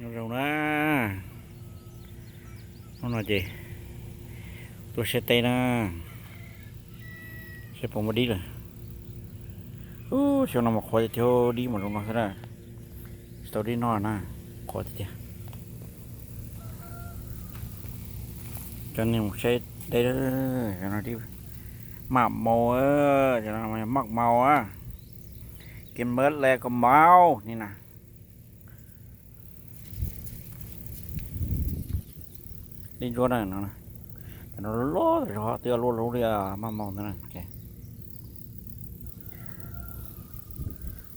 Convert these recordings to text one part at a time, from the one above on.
Nyob zoo na, hnub no ces tuaj saib teb na, saib puas muaj dib lawm. Ub, xyoo no mas qhuav tiag tiag, dib mas zoo no xwb na, tsis tau dib noj na, qhuav tiag tiag. Cov neeg mus saib teb, cov no dib maj mau, cov no maj mau, kev mab le ko mau ni na. Dib ntsuab na, cov no loj zog twb luaj lub li maj mau ntawd na.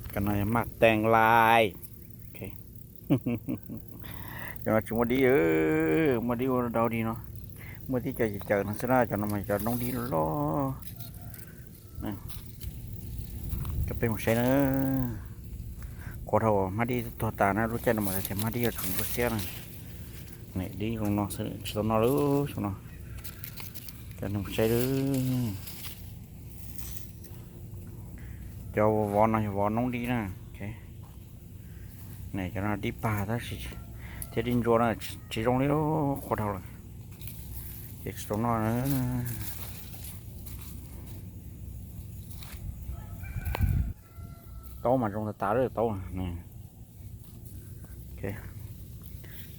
Cov no yog maj tees lais. Cov no tsis muaj dib, muaj dib ua dau dig no, muaj tib co ces caws no xwb na, cov no mas cov noob dib loj. Cov peb mus saib na, qhuav dhau, hmab dib tuag tas na, lub caij no mas tias hmab dib yuav tseem ntsuab xiab na. Dib zoo no xwb tsis tau noj lawm xyoo no. Cov neeg mus saib lawm. Cov vov no yog vov noob dib na. Cov no dib pag tab sis thiab dib ntsuab na, tsis zoo li, qhuav dhau lawm ces tsis tau noj. Taub mas zoo tas tas lawm taub.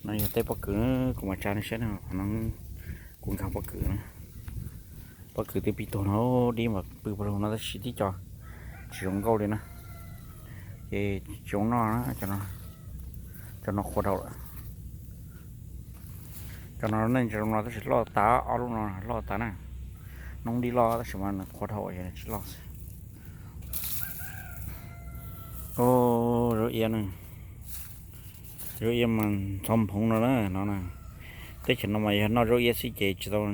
No yog teb pob kws, kuv mam tsa nej saib na, qhov no kuv nkag pob kws na. Pob kws twb pib tuag no, dib mas pw pag lug no tab sis tib co tsis zoo nkauj li na. Ces tsis zoo noj na, cov no qhuav dhau lawm. Cov no nej ntsia zoo no tab sis loj tas, ob lub no loj tas na. Noob dib loj tab sis mas nws qhuav dhau es tsis loj xwb. Zaub iab, zaub iab mas ntxhov nphoov no na, no na. Teb chaws no mas yog noj zaub iab xwb ces tsis tau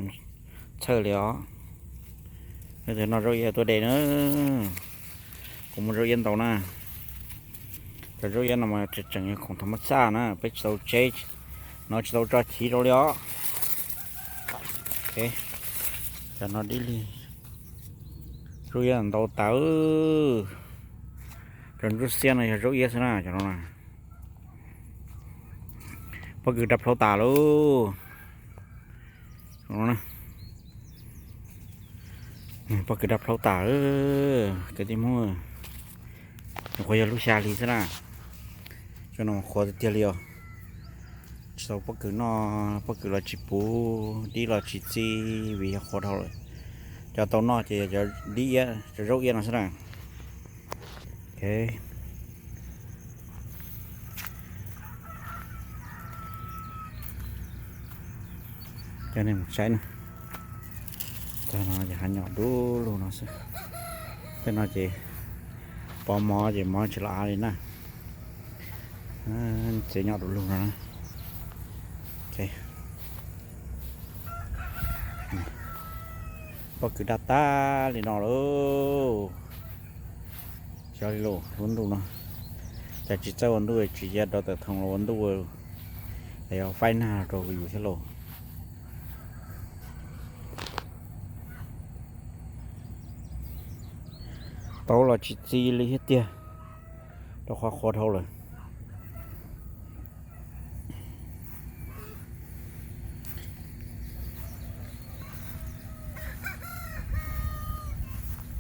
txhawj li os. Leej twg noj zaub iab tuaj de na, kuv muaj zaub iab ntau na. Cov zaub iab no mas tseem yog khoom thaum mab xaj na, peb tsis tau tseb, no tsis tau tso chiv rau li os. Cov no dib li, zaub iab ntau tas. Cov ntsuab xiab no yog zaub iab xwb na, cov no na. Pob kws dab plhaub tas lauj. Pob kws dab plhaub tas, kwv tij Hmoob. Nyuam qhuav yog lub xya hli xwb na, cov no qhuav tiag tiag li os. Tsis tau pob kws noj, pob kws los tsis puv, dib los tsis txi, vim yog qhuav dhau lawm. Cov tau noj ces cov dib iab, cov zaub iab no xwb na. Coj nej mus saib na. Tag no ces hav nyom du lug no xwb. Tej no ces pov mov ces mov tsis los av li na. Txiv nyom du lug no na. Pob kws daj tag li no lauj. Xyov li lauj, lub ntuj no, cas tsis txawj ua ntuj, tsis cia dov tawm thoom los ua ntuj, es yog faib nag rau yus thiab lauj. Tau los tsis txi li thiab tiag, rau qhov qhuav dhau lawm.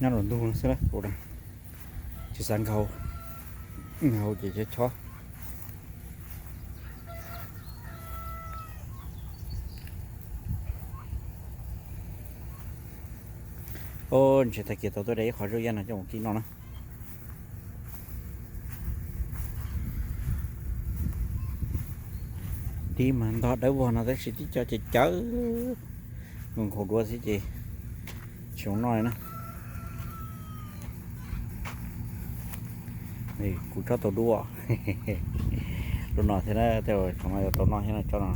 Nyob rau ntuj xwb, tsis xav nkaug, nkaug ces chob chob. Ntshe tag kis tau tuaj de ib qho zaub iab no coj mus kib noj na. Dib mas ntog dawb vog no tab sis tib co ces cawv, nkaus nkaus duav xwb ces tsis zoo noj li na. Kuv tsob tau dub, lub no thiab na, tej zaum no yuav tau noj thiab na, tsob no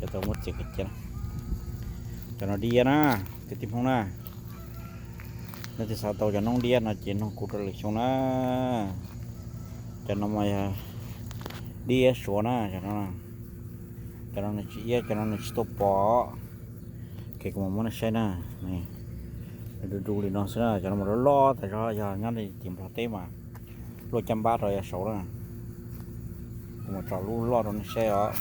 yuav tau muab txiav kiag cia na. Cov no dib iab na, kwv tij Hmoob na, leej twg xav tau cov noob dib iab no ces nug kuv rau lwm xyoo na. Cov no mas yog dib iab Suav na, cov no, cov no nws tsis iab, cov no nws tsis tuaj pom. Ces kuv mam muab nej saib na, du du li no xwb na, cov no mas loj loj tas zog, yog nyob li tim Nplog teb mas luaj caj npab rau yav saud na. Kuv Mus tso lub loj rau nej saib os.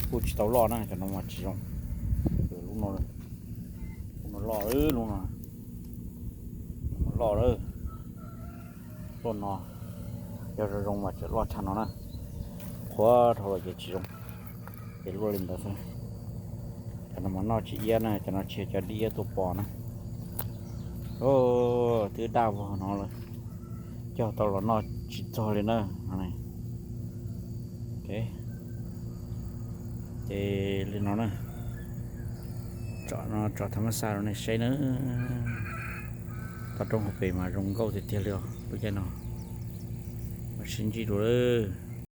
Kuj tsis tau loj na, cov no mas tsis zoo. Lub no, lub no loj, lub no loj lawm. Lub no yog zoo zoo mas tseem loj tshaj no na. Qhuav dhau los ces tsis zoo, ces luaj li ntawd xwb. Cov no mas noj tsis iab na, cov no tsis yog cov dib iab tuaj pov na. Twb daj vog no lawm, cog tau los noj tsis txog li na. Ces li no na, tso no tso tha mab xa rau nej saib na. Toj roob hauv pes mas zoo nkauj tiag tiag li os lub caij no. Ua sib ntsib dua lawm.